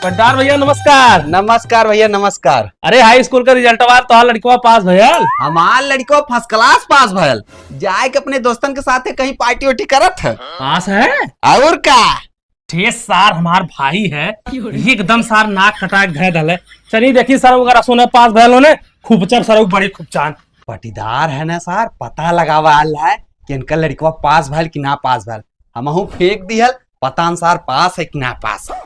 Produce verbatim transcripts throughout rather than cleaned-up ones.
पट्टीदार भैया नमस्कार। नमस्कार भैया नमस्कार। अरे हाई स्कूल का रिजल्टवा, तोहार लड़कवा पास भयल? हमार लड़कवा फर्स्ट क्लास पास भयल। जाए के अपने दोस्तन के साथे कहीं पार्टी वार्टी करत है। पास है? और का? ठे सार हमार भाई है, एकदम सार नाक कटाक धय धले। चली देखी सर, अगर सुने पास भयल होने, खूबचर सर बड़ी खूबचान। पट्टीदार है ना सार, पता लगावा आल है कि इनका लड़कवा पास भयल कि ना पास भयल। हमहू फेंक दिहल, पता न सार पास है कि ना पास है।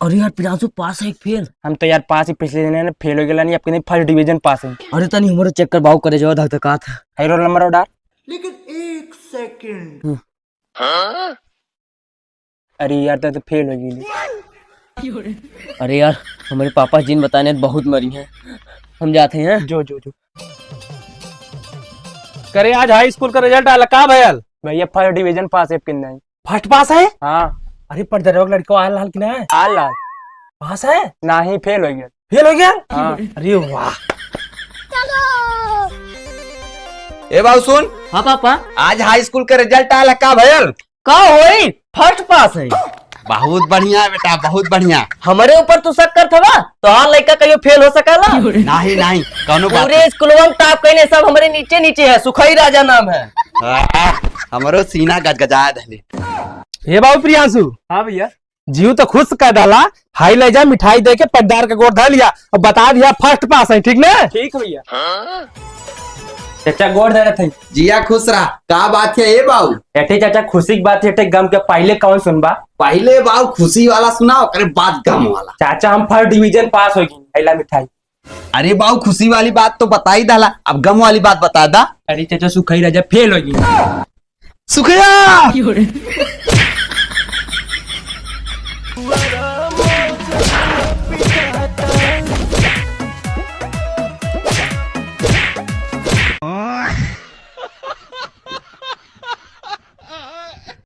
अरे यार प्रियांशु, पास है कि फेल? हम तो यार पास ही, पिछले दिन फेल हो गया नहीं, अब नहीं फर्स्ट डिवीजन पास है। अरे तनी हमरो चेक कर बाऊ, करे जाओ धक धकात है। है रोल नंबर और डाल। लेकिन एक सेकंड। हम्म। अरे यार, तो, तो फेल हो गई। अरे यार, हमारे पापा जिन बताने बहुत मरी हैं, हम जाते हैं। जो, जो, जो। करे आज हाई स्कूल का रिजल्ट आला, का भयल? भैया फर्स्ट डिवीजन पास है कि नहीं? फर्स्ट पास है? हाँ। अरे पर दरवा लड़का आल लाल कि ना? आल लाल। पास है? नहीं, फेल हो गया। फेल हो गया? हाँ। अरे वाह। ए बाबू सुन। हाँ पापा। आज हाई स्कूल का रिजल्ट आला, का भयल? का होई? फर्स्ट पास है। बहुत बढ़िया बेटा, बहुत बढ़िया। हमरे ऊपर तू शक करत हवा? तोहार लइका कहियो फेल हो सकाला? नहीं, नहीं, कौनो बात पूरे नहीं। स्कूलवा में टॉप कइने सब हमरे नीचे नीचे है, सुखई राजा नाम है। आह, हमरो सीना गजगजा धले। हे बाबू प्रियांशु। हाँ भैया। जीव तो खुश कर डाला, हाई ले जा, मिठाई दे के पट्टीदार का गोड़ धर लिया और बता दिया फर्स्ट पास है, ठीक ना? ठीक भैया। चाचा गोड़ धरत है। जिया खुश रहा। का बात है ए बाऊ? एठे चाचा खुशी की बात है, एठे गम के पहले कौन सुनबा? पहले बाऊ खुशी वाला सुनाओ, ओकरे बाद गम वाला। चाचा हम फर्स्ट डिवीजन पास हो गई, अइला मिठाई। अरे बाऊ खुशी वाली बात तो बता ही डाला, अब गम वाली बात बता दा। अरे चाचा सुखई राजा फेल हो गई। सुखैया!